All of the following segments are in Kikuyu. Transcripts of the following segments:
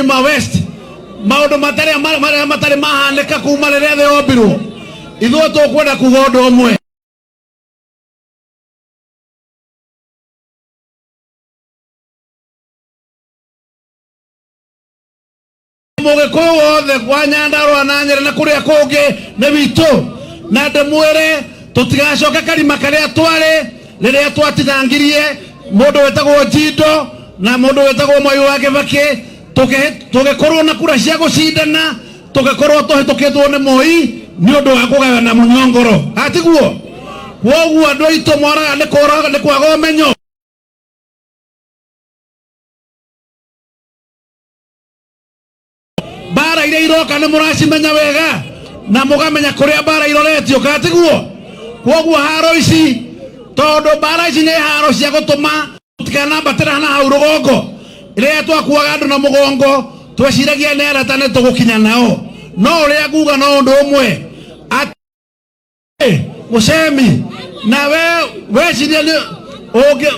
Mlima West maundu matari maria matari mahanĩka kuma rĩrĩa thĩ yombirwo. Ithuĩ tũkwenda kuga ũndũ ũmwe. Mũgĩkũyũ wothe wa Nyandarũa na Nyĩrĩ na kũrĩa kũngĩ nĩ witũ, na ndĩmwĩre tũtigacoke karima karĩa twarĩ rĩrĩa twatinangirie mũndũ wĩtagwo Njindo na mũndũ wĩtagwo Mwai wa Kĩbakĩ, tũgĩkorwo na kura cia gũcindana, tũgĩkorwo tũhĩtũkĩtwo nĩ Moi nĩ ũndũ wa kũgayana mũnyongoro, atiguo? Kwoguo andũ aitũ moraga nĩ kwaga ũmenyo. Mbara iria iroka nĩ mũracimenya wega na mũgamenya kũrĩa mbara iroretio, kana tiguo? Kwoguo haro ici, tondũ mbara ici nĩ haro cia gũtũma tũtikanambatĩra na hau rũgongo. Rĩrĩa twakuaga andũ na mũgongo tweciragia nĩ arata nĩ tũgũkinya nao, no ũrĩa nguga no ũndũ ũmwe atĩ mũcemi na we weciria nĩ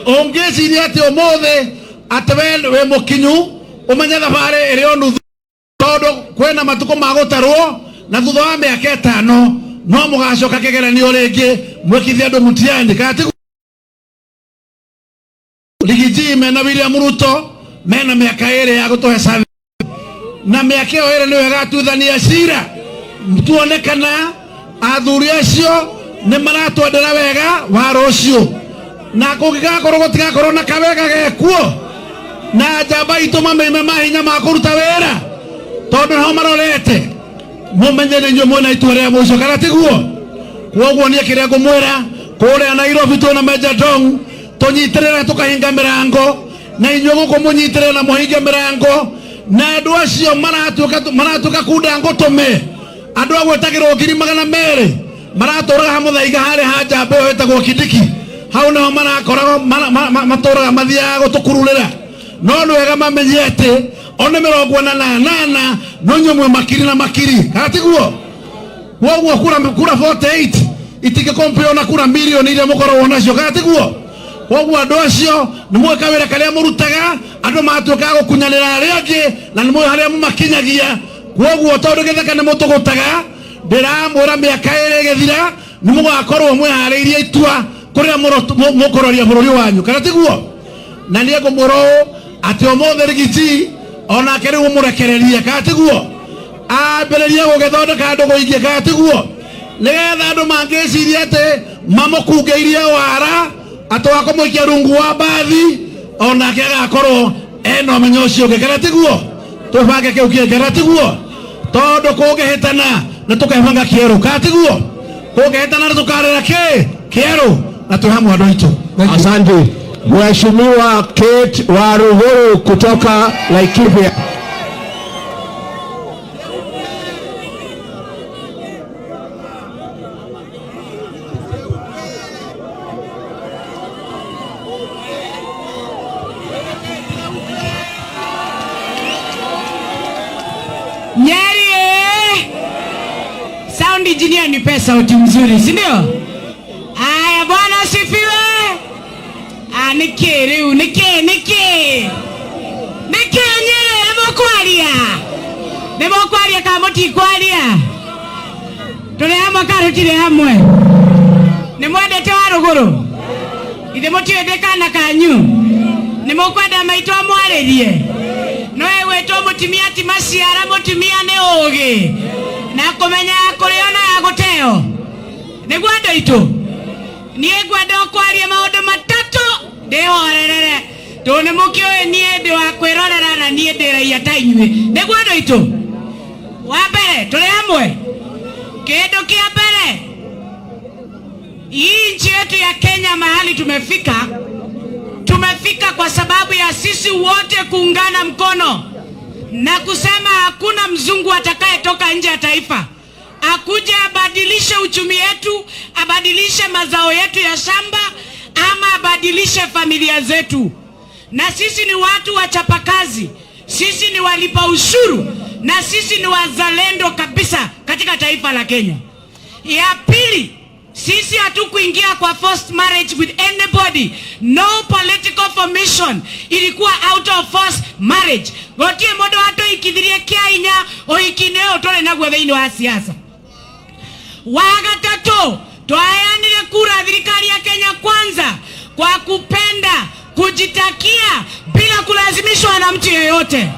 ũngĩciria atĩ ũmũthĩ atĩ we wĩ mũkinyu, ũmenye thabarĩ ĩrĩ o nuthu, tondũ kwĩna matukũ ma gũtarwo, na thutha wa mĩaka 5 no mũgacoka kĩgeranio rĩngĩ mwĩkithie andũ mtiani, kana tiguo? Rigiji mena William Ruto mena mĩaka 2 ya gũtũhe service, na mĩaka ĩyo 2 nĩyo ĩgatuithania cira tuone kana athuri acio nĩ maratwendera wega wa rũciũ, na kũngĩgakorwo gũtigakorwo na kawega gekuo na njamba itũ mamĩime mahinya ma kũruta wĩra tondũ nĩho marorete, mũmenye nĩ inyuĩ mwĩna itua rĩa mũico, kana tiguo? Kwoguo niĩ kĩrĩa ngũmwĩra, kũrĩa Nairobi twĩna Major Dong, tũnyitĩrĩre tũkahinga mĩrango, na inyuĩ gũkũ mũnyitĩrĩre na mũhinge mĩrango, na andũ acio maratuĩka kunda ngũtũme, andũ a gwĩtagĩrwo 200,000 maratũraga ha mũthaiga harĩa ha njamba ĩyo ĩtagwo Kindiki, hau nĩho marakoragwo matũraga mathiaga gũtũkururĩra. No nĩ wega mamenye atĩ o nĩ 48 no inyuĩ mwĩ makiri na makiri, kana tiguo? Kwoguo kura 48 itingĩkompeo na kura mirioni iria mũkoragwo nacio, kana tiguo? Kwoguo andũ acio nĩ mũĩ kawĩra karĩa mũrutaga, andũ matuĩka a gũkunyanĩra arĩa angĩ, na nĩ mũĩ harĩa mũmakinyagia. Kwoguo tondũ gĩthaka nĩ mũtũgũtaga, ndĩramwĩra mĩaka 2 ĩgĩthira nĩ mũgakorwo mwĩharĩirie itua kũrĩa mũkũroria bũrũri wanyu, kana tiguo? Na niĩ ngũmwĩra ũũ atĩ ũmũthĩ Rigiji onake rĩu ũmũrekererie, kana tiguo? Ambĩrĩrie gũgĩthondeka ndũgũ ingĩ, kana tiguo? Nĩgetha andũ mangĩciria atĩ mamũkungĩirie wara atĩ wa kũmũikia rungu wa mbathi, onake agakorwo ena ũmenyo ũcio ũngĩ, kana tiguo? Tũbange kĩu kĩngĩ, kana tiguo? Tondũ kũngĩhĩtana nĩ tũkebanga kĩerũ, kana tiguo? Kũngĩhĩtana nĩ tũkarĩra kĩ kĩerũ, na twĩ hamwe andũ aitũ. Asante. Mheshimiwa Kate Waruguru kutoka Laikipia. Nyeri, sound engineer nipe sauti mzuri, si ndio? Aya, bwana asifiwe. Ah, niki riu, niki, niki. Niki Nyeri, nĩ mũkwaria? Nĩ mũkwaria kana mũtikwaria? Tũrĩ hamwe kana tũtirĩ hamwe? Nĩ mwendete Warũgũrũ? Ithe mũtiũĩ ndĩ kana kanyu? Nĩ mũkwenda maitũ amwarĩrie? No egwĩtwo mũtumia ti maciara, mũtumia nĩ ũgĩ na kũmenya ya kũrĩo na ya gũteo. Nĩguo andũ aitũ, niĩ ngwenda kwaria maũndũ matatũ ndĩhorerere, tondũ nĩ mũkĩũĩ niĩ ndĩ wa kwĩrorera na niĩ ndĩ raia ta inyuĩ. Nĩguo andũ aitũ, wa mbere tũrĩ hamwe. Kĩndũ kĩa mbere, hii nchi yetu ya Kenya mahali tumefika, tumefika kwa sababu ya sisi wote kuungana mkono na kusema hakuna mzungu atakayetoka nje ya taifa akuje abadilishe uchumi yetu, abadilishe mazao yetu ya shamba, ama abadilishe familia zetu. Na sisi ni watu wachapakazi, sisi ni walipa ushuru, na sisi ni wazalendo kabisa katika taifa la Kenya. Ya pili, Sisi hatukuingia kwa forced marriage with anybody. No political formation ilikuwa out of forced marriage. Gũtirĩ mũndũ watũhikithirie kĩa hinya ũhiki-inĩ ũyũ tũrĩ naguo thĩinĩ wa siasa. Wa gatatũ, twaheanire kura thirikari ya Kenya Kwanza kwa kupenda, kujitakia bila kulazimishwa na mtu yeyote.